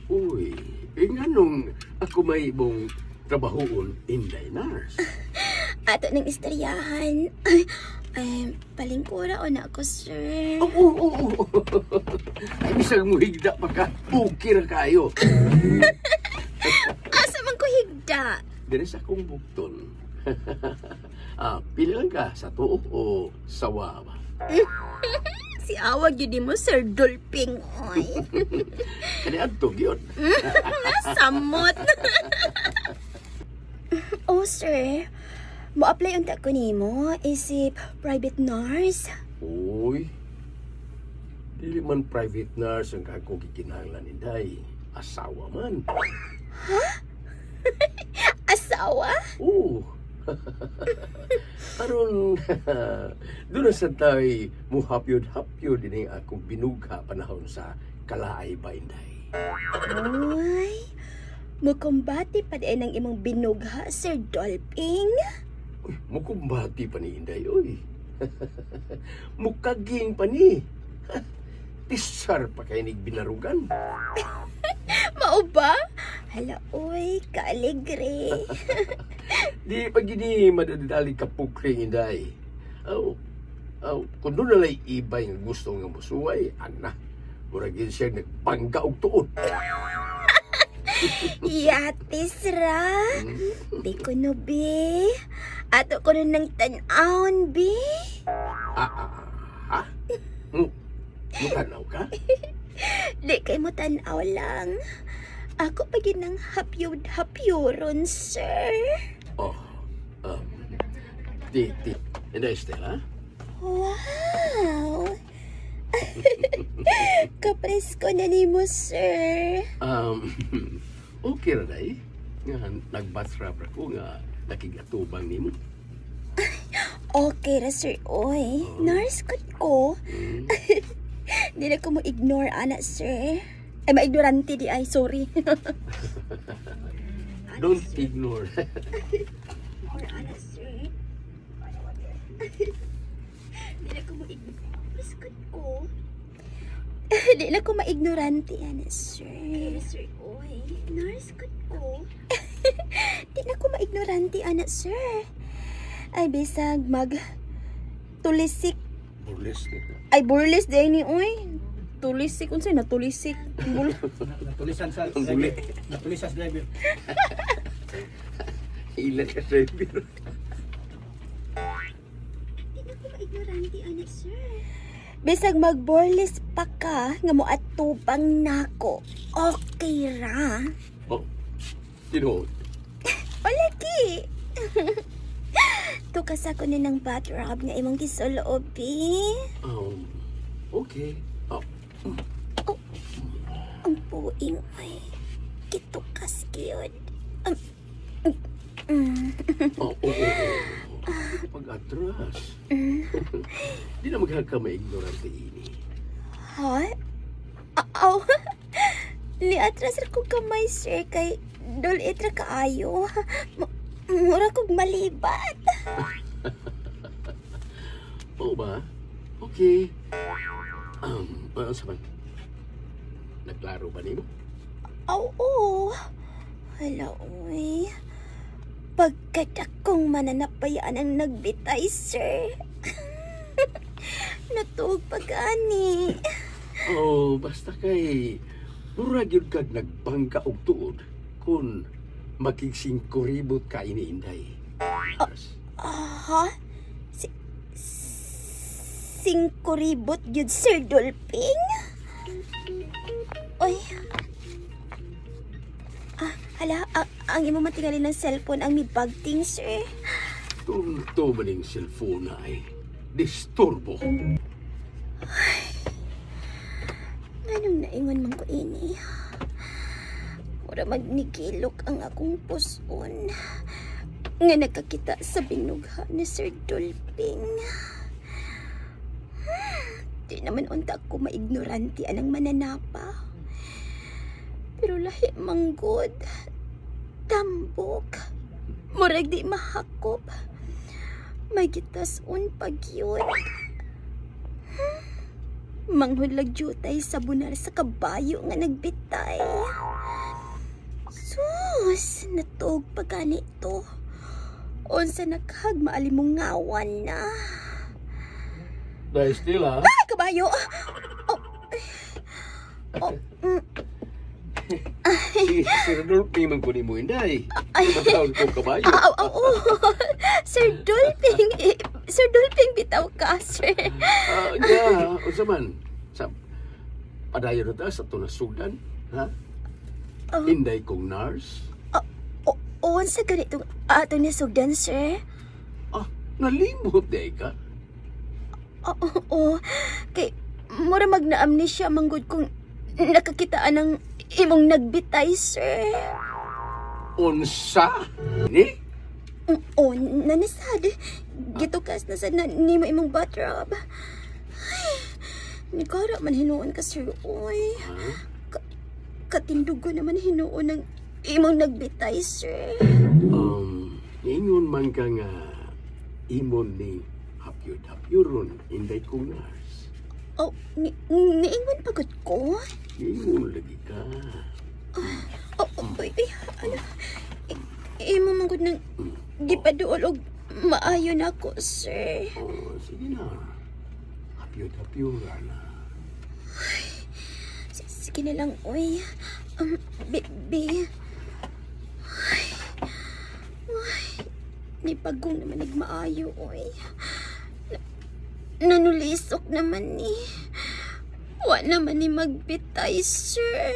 Uy, eh nganong ako may ibong trabahoon, Inday Nurse? Ato ng istoryahan. Ay, ay, palingkura o na ako, sir. Oo. Ay, bisag mo higda pa ka, okay ra kayo. Asa man ko higda? Dire sa akong bukton. Pili lang ka sa tuo o sa wawa. Si awag yun mo, Sir Dolping, oy. Kani adto gyud. Samot. Oh, sir. Mo-apply unta ko nimo isip private nurse. Uy. Dili man private nurse ang akong gikinahanglan, Inday. Asawa man. Asawa? Oo. Aron doon na sa tay muhapyod-hapyod din ang akong binugha panahon sa kalaay ba, Inday. Uy. Mukumbati pa din ang imong binugha, Sir Dolping. Uy, mukumbati pa ni Inday, uy. Mukaging pa ni. Tisar pa kay nig binarugan. Mao ba? Hala, uy, kaalegre. Di pa gini madadali kapukring, Inday. Aw, aw, kung doon nalay ibay nga gusto nga musuway, ana, murag yun siya nagbangga og tuod. Yatis ra. Bi ko no, bi. Ato ko nun ng tan-awon, bi. Ah, ah, ah, ha? Mutanaw ka? Di kay mo tan-aw lang. Ako pa gid ng hapyod-hapyoron, sir. Oh, ti, ti, Inday Stella? Wow! Kapresko na nimo, sir. Okay ra day. Nga nagbatrap ra ko nga nakigatubang nimo. Okay ra, sir. Oy, nurse ko ko. Di na ko mo ignore, ana, sir. Ay, maignorante di ay. Sorry. Don't ignore. Ignore, ana, sir. Di na ko mo ignore. Ko. Di na ko maignorante, ana, sir. Sir, oy. Nurse ko ko. Di na ko maignorante, ana, sir. Ay, bisag mag tulisik. Burlesque. Ay, burles di ni, oy. Tulisik, unsay na tulisik? Natulisan sa Ang buli. Natulisan sa driver. Ilan ka driver. Di na ko maignorante, ana, sir. Bisag magborles pa ka nga mo atubang nako. Okay ra. Oh, tinuod. Olaki. Tukas ako ni ng bathrobe nga imong gisuloob, eh. Okay. Oh, Ang puing ay kitukas gyud. Oh. Pag-atras. Di na maghaka maignorante ini. Ha? Aw. Niatras ra ko kamay, sir, kay dulit ra kaayo. Mura kog malibat. Oo ba? Okay. Ano sa man? Nagklaro ba nimo? Aw, oo. Hala, uy. Pagkat akong mananapayaan ang nagbitay, sir. Natuog pa gani. Oh, basta kay mura gyud kag nagbangka og tuod kung makigsingkuribot ka ini, Inday. Aha? Singkuribot gyud, Sir Dolping? Oy. Ah, hala, ang imo matingali ng cellphone ang mibagting, sir. Tunto ba ning cellphone na ay disturbo. Nganong naingon man ko ini? Mura magnikilok ang akong puson nga nakakita sa binugha ni Sir Dolping. Di naman unta ko maignorante anang mananapa. Pero lahi manggod. Tambok. Murag di mahakop. May gitas-on pagyud. Manghudlag jutay sa bunal sa kabayo nga nagbitay. Sus, natuog pa ganito. Unsa naghag maalimungawan na. Dahil still ha? Ay, kabayo! Oh. Oh. Mm. Si Sir Dolphy man ko ni mo, Inday. Ay. Matawag ko kabayo. Aw, aw, aw. Sir Dolping, eh, Sir Dolping, bitaw ka, sir. Yeah, unsa man? Sa padayon na ta sa tunasudan, ha? Oh. Inday kong nurse. Oh, unsa ganitong ato ni sugdan, sir? Ah, nalimot day ka. Oo, oo. Kay mura magna-amnesia manggod kung nakakitaan ng imong nagbitay, sir. Unsa? Ni? Oo, nanisad. Gitukas na sad na nimo imong bathrobe. Ay, nagara man hinuon ka, sir. Oy. Katindugo naman hinuon ng imong nagbitay, sir. Niingon man ka nga imon ni hapyod-hapyoron, Inday kong nurse. Oh, niingon pagod ko? Niingon lagi ka. Oh, oh, uy, uy, ano? Imo man gud nang gipaduol og maayo na ako, sir. Oh, sige na. Hapyod-hapyora na. Ay, sige na lang, uy. Bi. Ay, ay, ni pagong naman nagmaayo, uy. Nanulisok naman ni. Wa naman ni magbitay, sir.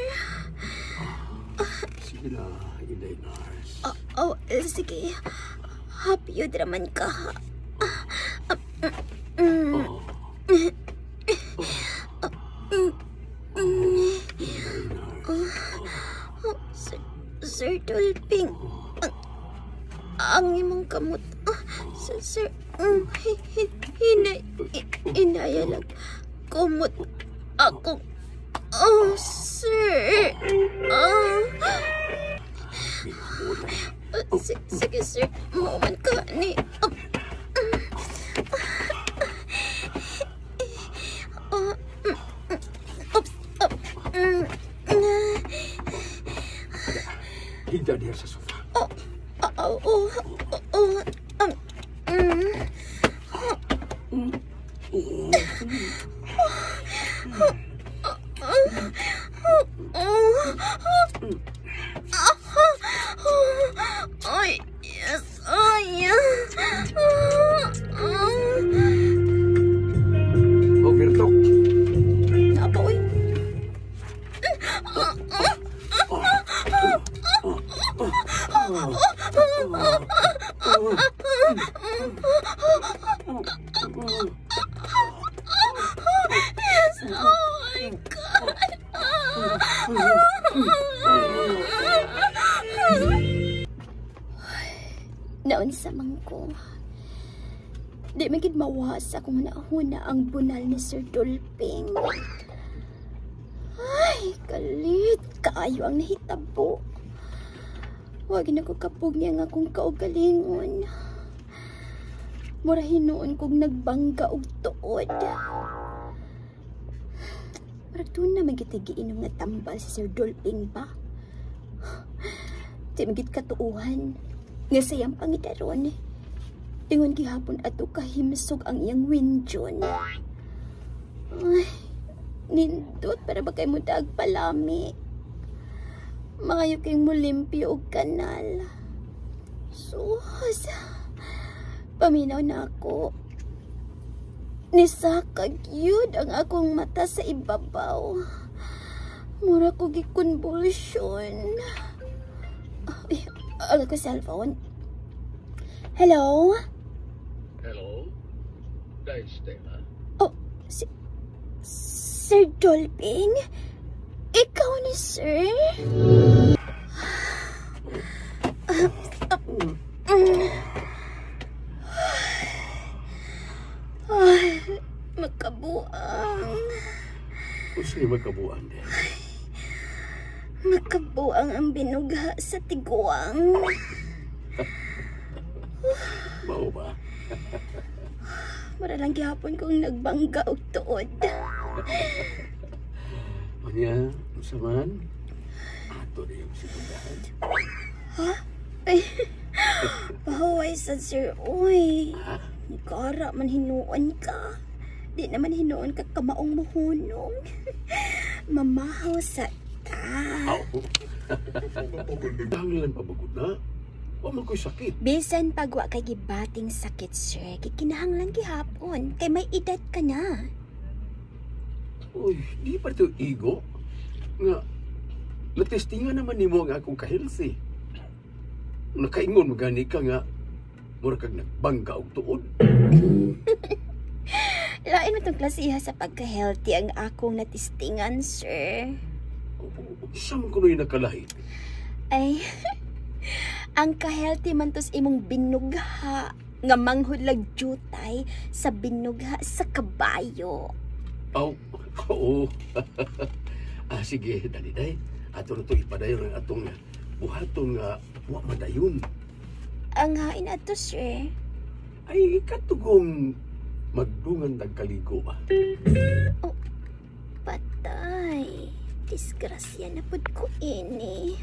Sige na, Inday nurse. Oh, sige. Happy yun raman ka. Oh. Inday nurse. Oh, Sir Dolping. Ang imong kamot. Sir, inayalag. Kumot akong. Oh, sir. Oh. Sige, sir. Mauman ka ni. Oops. Higda diya sa sofa. Oh, oh, oh, oh, oh. Ay, yes, ay. Overtalk. Napa, uy. Yes, oh my God. Naunsa man ko. Di man gid mawas akong hunahuna ang bunal ni Sir Dolping. Ay, kalit. Kaayo ang nahitabo. Wag na ko kapog niya nga akong kaugalingon. Mura hinuon kong nagbangga og tuod. Murag doon na magitigiinom nga tambal si Sir Dolping ba? Di magit katuuhan. Nga sayang pangidaron. Tingon gihapon ato kahimsog ang iyang winjon. Ay, nindot para ba kay mo daag palami. Maayo kay mo limpyo og kanal. Sus, paminaw na ako. Nisakag yun ang akong mata sa ibabaw. Mura ko gikonvulsyon. Ay, ang ako cellphone. Hello? Hello? Dahil Stella? Oh, si Sir Dolping? Ikaw ni sir? Ay, magkabuang. Unsay magkabuang din? Magkabuang ang binugha sa tiguang. Mao ba? Mura lang gihapon kong nagbangga og tuod. Unya, unsa man? Ato na yung sigundahan. Ay, pahuway sa sir, uy. Ha? Nikara man hinuon ka. Di naman hinuon ka kamaong muhunong. Mamahaw sa ta. Aw. Dahil lang pabagod na. Wa man ko'y sakit. Bisan pag wa kay gibating sakit, sir, gikinahanglan gihapon kay may edad ka na. Uy, di pa ito igo. Nga, natestingan naman nimo ang akong ka-healthy. Nakaingon magani ka nga, mura kag nagbangga og tuod. Lain mo tong klasiha sa pagka-healthy ang akong natistingan, sir. Sa man kuno'y nakalahi. Ay, ang ka-healthy man tos imong binugha nga manghulag jutay sa binugha sa kabayo. Aw, oo. Sige, dali day. Ato na to ipadayon ang atong buhaton nga wa madayon. Ang hain ato, sir. Ay, katugong magdungan tagkaligo ba? Patay. Disgrasya na pud ko ini.